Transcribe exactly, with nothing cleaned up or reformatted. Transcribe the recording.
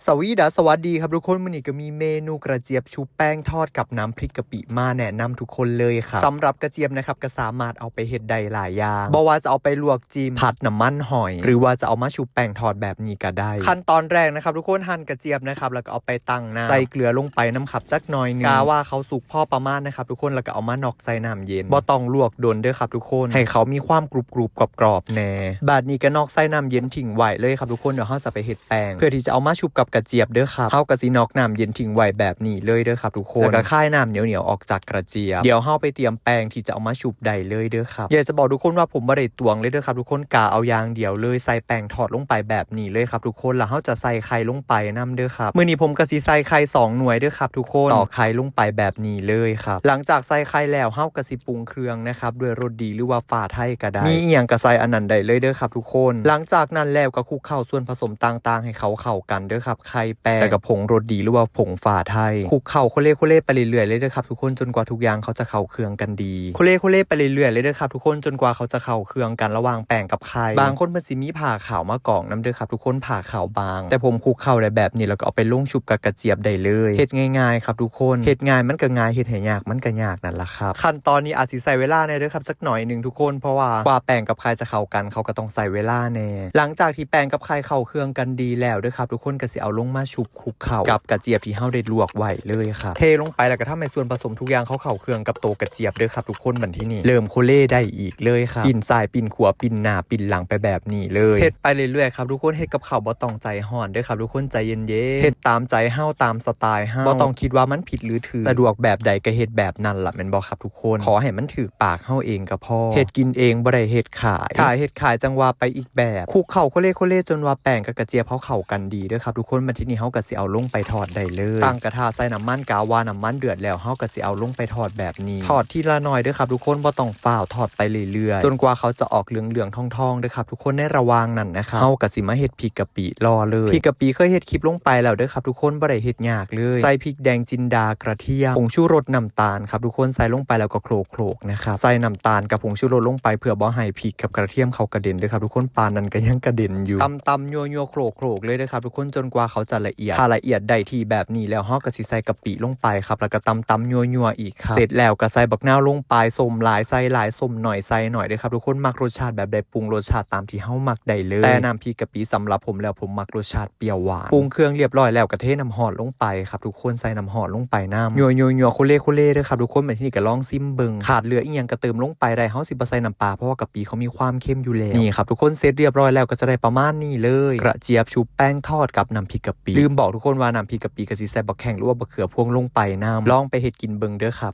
สวีดาสวัสดีครับทุกคน มื้อนี้ก็มีเมนูกระเจี๊ยบชุบแป้งทอดกับน้ำพริกกะปิมาแนะนำทุกคนเลยครับ สำหรับกระเจี๊ยบนะครับก็สามารถเอาไปเฮ็ดได้หลายอย่าง บ่ว่าจะเอาไปลวกจิ้ม ผัดน้ำมันหอย หรือว่าจะเอามาชุบแป้งทอดแบบนี้ก็ได้ ขั้นตอนแรกนะครับทุกคน หั่นกระเจี๊ยบนะครับ แล้วก็เอาไปตั้งน้ำ ใส่เกลือลงไปนำครับจักหน่อยหนึ่ง กะว่าเขาสุกพอประมาณนะครับทุกคน แล้วก็เอามาน็อกใส่น้ำเย็น บ่ต้องลวกโดนเด้อครับทุกคน ให้เขามีความกรุบๆกรอบๆแน่ บาดนี้ก็น็อกใส่น้ำเย็นทิ้งไว้เลยครับทุกคน เดี๋ยวเราจะไปเฮ็ดแป้ง เพื่อที่จะเอามาชุบกับกระเจี๊ยบเด้อครับ เราก็สิน็อกน้ำเย็นทิ้งไว้แบบนี้เลยเด้อครับทุกคน แล้วก็คายน้ำเหนียวๆออกจากกระเจี๊ยบ เดี๋ยวเราไปเตรียมแป้งที่จะเอามาชุบได้เลยเด้อครับ อยากจะบอกทุกคนว่าผมบ่ได้ตวงเลยเด้อครับทุกคน กะเอาอย่างเดียวเลย ใส่แป้งทอดลงไปแบบนี้เลยครับทุกคน แล้วเราจะใส่ไข่ลงไปนำเด้อครับ มื้อนี้ผมก็สิใส่ไข่สองหน่วยเด้อครับทุกคน ตอกไข่ลงไปแบบนี้เลยครับ หลังจากใส่ไข่แล้วเราก็สิปรุงเครื่องนะครับ ด้วยรสดีหรือว่าฝาไทยก็ได้ มีอิหยังก็ใส่อันนั้นได้เลยเด้อครับทุกคน หลังจากนั้นแล้วก็คลุกเคล้าส่วนผสมต่างๆให้เขาเข้ากันเด้อครับ ไข่ แป้ง แล้วก็ผงรสดีหรือว่าผงฝาไทย คลุกเคล้าโคเล่โคเล่ไปเรื่อยๆเลยเด้อครับทุกคน จนกว่าทุกอย่างเขาจะเข้าเครื่องกันดี โคเล่โคเล่ไปเรื่อยๆเลยเด้อครับทุกคน จนกว่าเขาจะเข้าเครื่องกันระหว่างแป้งกับไข่ บางคนเพิ่นสิมีผ้าขาวมากองนำเด้อครับทุกคน ผ้าขาวบาง แต่ผมคลุกเคล้าได้แบบนี้แล้วก็เอาไปลงชุบกับกระเจี๊ยบได้เลย เฮ็ดง่ายๆครับทุกคน เฮ็ดง่ายมันก็ง่าย เฮ็ดให้ยากมันก็ยากนั่นล่ะครับ ขั้นตอนนี้อาจสิใช้เวลาแน่เด้อครับจักหน่อยหนึ่งทุกคน เพราะว่ากว่าแป้งกับไข่จะเข้ากัน เขาก็ต้องใช้เวลาแน่ หลังจากที่แป้งกับไข่เข้าเครื่องกันดีแล้วเด้อครับทุกคน ก็สิเอาลงมาชุบคลุกเคล้ากับกระเจี๊ยบที่เราได้ลวกไว้เลยครับ เทลงไปแล้วก็ทำให้ส่วนผสมทุกอย่างเขาเข้าเครื่องกับโตกระเจี๊ยบเด้อครับทุกคน บัดทีนี้เริ่มโคเล่ได้อีกเลยครับ ปิ้นซ้ายปิ้นขวาปิ้นหน้าปิ้นหลังไปแบบนี้เลย เฮ็ดไปเรื่อยๆครับทุกคน เฮ็ดกับข้าวบ่ต้องใจฮ้อนเด้อครับทุกคน ใจเย็นๆ เฮ็ดตามใจเฮาตามสไตล์เฮา บ่ต้องคิดว่ามันผิดหรือถูก สะดวกแบบใดก็เฮ็ดแบบนั้นล่ะแม่นบ่ครับทุกคน ขอให้มันถูกปากเฮาเองก็พอ เฮ็ดกินเองบ่ได้เฮ็ดขาย ถ้าเฮ็ดขายจั่งว่าไปอีกแบบ คลุกเคล้าโคเล่โคเล่จนว่าแป้งกับกระเจี๊ยบเขาเข้ากันดีเด้อครับทุกคน บัดทีนี้เราก็สิเอาลงไปทอดได้เลย ตั้งกระทะใส่น้ำมัน กะว่าน้ำมันเดือดแล้ว เราก็สิเอาลงไปทอดแบบนี้ ทอดทีละหน่อยเด้อครับทุกคน บ่ต้องฟ้าว ทอดไปเรื่อยๆ จนกว่าเขาจะออกเหลืองๆทองๆเด้อครับทุกคน ในระหว่างนั้นนะครับ เราก็สิมาเฮ็ดพริกกะปิรอเลย พริกกะปิเคยเฮ็ดคลิปลงไปแล้วเด้อครับทุกคน บ่ได้เฮ็ดยากเลย ใส่พริกแดงจินดา กระเทียม ผงชูรส น้ำตาลครับทุกคน ใส่ลงไปแล้วก็โขลกๆนะครับ ใส่น้ำตาลกับผงชูรสลงไปเพื่อบ่ให้พริกกับกระเทียมเขากระเด็นเด้อครับทุกคน ปานนั้นก็ยังกระเด็นอยู่ ตำๆ ยั่วๆ โขลกๆเลยเด้อครับทุกคน จนกว่าเขาจะละเอียด ถ้าละเอียดได้ที่แบบนี้แล้ว เราก็สิใส่กะปิลงไปครับ แล้วก็ตำๆ ยั่วๆอีกครับ เสร็จแล้วก็ใส่บักนาวลงไป ส้มหลายใส่หลาย ส้มหน่อยใส่หน่อยเด้อครับทุกคน มักรสชาติแบบใดปรุงรสชาติตามที่เรามักได้เลย แต่น้ำพริกกะปิสำหรับผมแล้วผมมักรสชาติเปรี้ยวหวาน ปรุงเครื่องเรียบร้อยแล้วก็เทน้ำร้อนลงไปครับทุกคน ใส่น้ำร้อนลงไปนำ ยั่วๆๆ โคเล่โคเล่เด้อครับทุกคน บัดทีนี้ก็ลองซิมเบิ่ง ขาดเหลืออีหยังก็เติมลงไปได้ เราสิบ่ใส่น้ำปลา เพราะว่ากะปิเขามีความเค็มอยู่แล้ว นี่ครับทุกคน เสร็จเรียบร้อยแล้วก็จะได้ประมาณนี้เลย กระเจี๊ยบชุบแป้งทอดกับน้ำพริกกะปิ ลืมบอกทุกคนว่าน้ำพริกกะปิก็สิใส่บักแข้งหรือว่าบักเขือพวงลงไปนำ ลองไปเฮ็ดกินเบิ่งเด้อครับ